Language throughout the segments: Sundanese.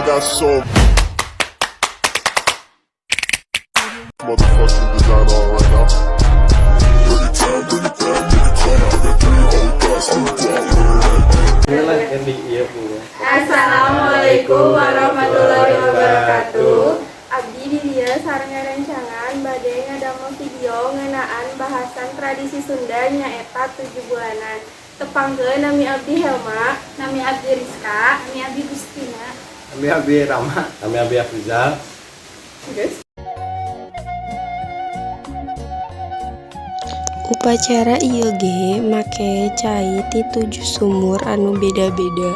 got so motherfucking design on right now. Bring it down, bring it down, make it clap. I got three old thoughts to the block. Inilah ending, iya, Bu. Assalamualaikum warahmatullahi wabarakatuh. Abdi di dieu sareng rencangan bade ngadamel video ngeunaan bahasan tradisi Sunda, nyaeta tujuh bulanan. Tepangkeun, nami abdi Helma, Nami abdi Rizka, nami abdi Gustina. Kami Abi Rama. Kami Abi Afrizal. Geus. Upacara ieu ge make cai ti tujuh sumur anu beda-beda,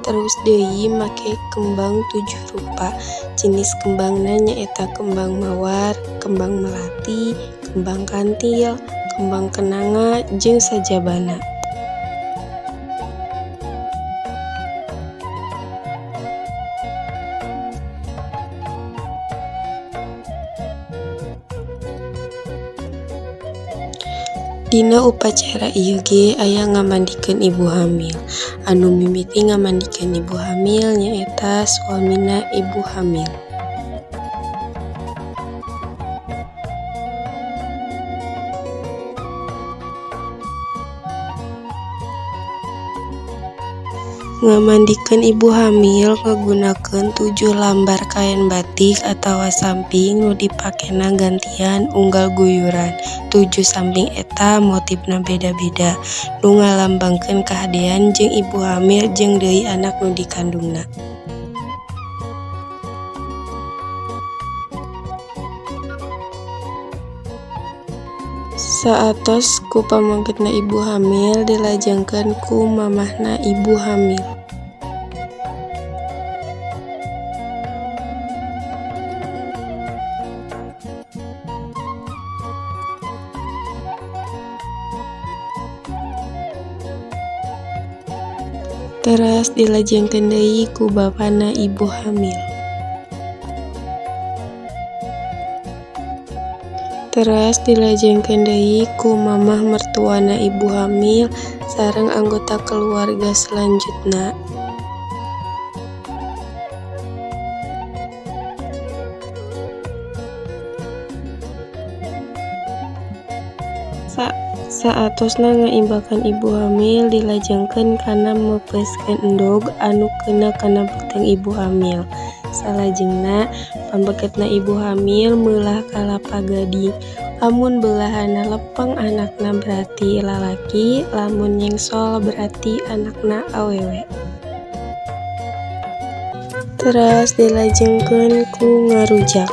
terus deui make kembang tujuh rupa. Jenis kembangna nyaeta kembang mawar, kembang melati, kembang kantil, kembang kenanga, jeung sajabana. Dina upacara ieu ge aya ngamandikeun ibu hamil. Anu mimiti ngamandikeun ibu hamil nyaeta suamina ibu hamil. Ngamandikeun ibu hamil ngagunakeun tujuh lambar kaen batik atawa samping nu dipakena gantian unggal guyuran. Tujuh samping eta motifna beda-beda, nu ngalambangkeun kahadean jeung ibu hamil jeung deui anak nu dikandungna. Saatos ku pamegetna ibu hamil, dilajengkeun ku mamahna ibu hamil. Teras dilajengkeun deui ku bapana ibu hamil. Teras dilajengkeun deui ku mamah mertuana ibu hamil sareng anggota keluarga selanjutna. Saatosna ngaimbakan ibu hamil, dilajengkeun kana meupeuskeun endog anu keuna kana beuteung ibu hamil. Salajengna pamegetna ibu hamil meulah kalapa gading. Lamun beulahana lempeng, anakna berarti lalaki, lamun nyengsol berarti anakna awewe. Teras dilajengkeun ku ngarujak.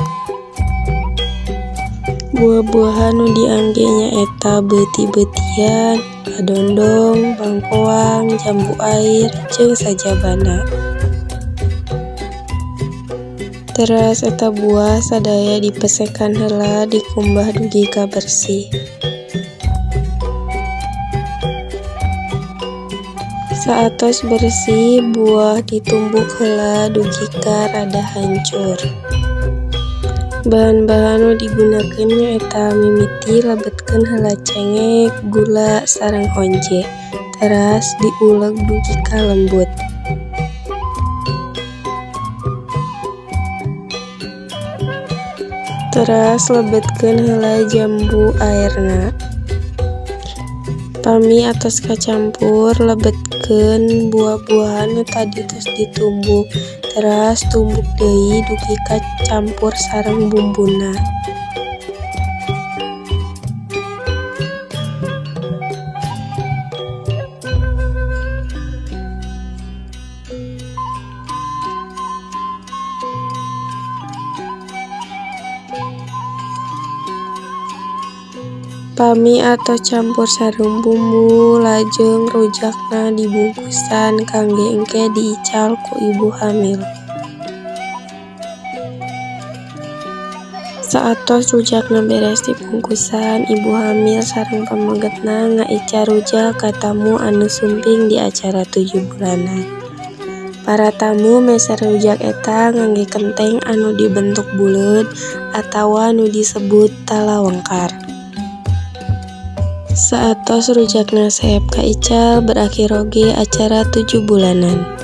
Buah-buahan nu diangge nyaeta beuti-beutian, kadondong, bangkoang, jambu air, jeung sajabana. Teras eta buah sadaya dipesekan heula, dikumbah dugi ka bersih. Saatos bersih, buah ditumbuk heula dugi ka rada hancur. Bahan-bahan nu digunakeun nyaeta mimiti lebetkeun heula cengek, gula, sareng honje. Teras diuleg dugi ka lembut. Teras lebetkeun heula jambu aerna. Pami atos kacampur, lebetkeun buah-buahan nu tadi tos ditumbuk. Teras tumbuk deui dugi ka campur sareng bumbuna. Pami atos campur sareng bumbu, lajeng rujakna dibungkusan kangge engke diical ku ibu hamil. Saatos rujakna beres dibungkusan, ibu hamil sareng pamegetna ngaical rujak ka tamu anu sumping di acara tujuh bulanan. Para tamu meser rujak eta ngangge kenteng anu dibentuk buleud atawa nu disebut talawengkar. Saatos rujakna seep kaical, berakhir oge acara tujuh bulanan.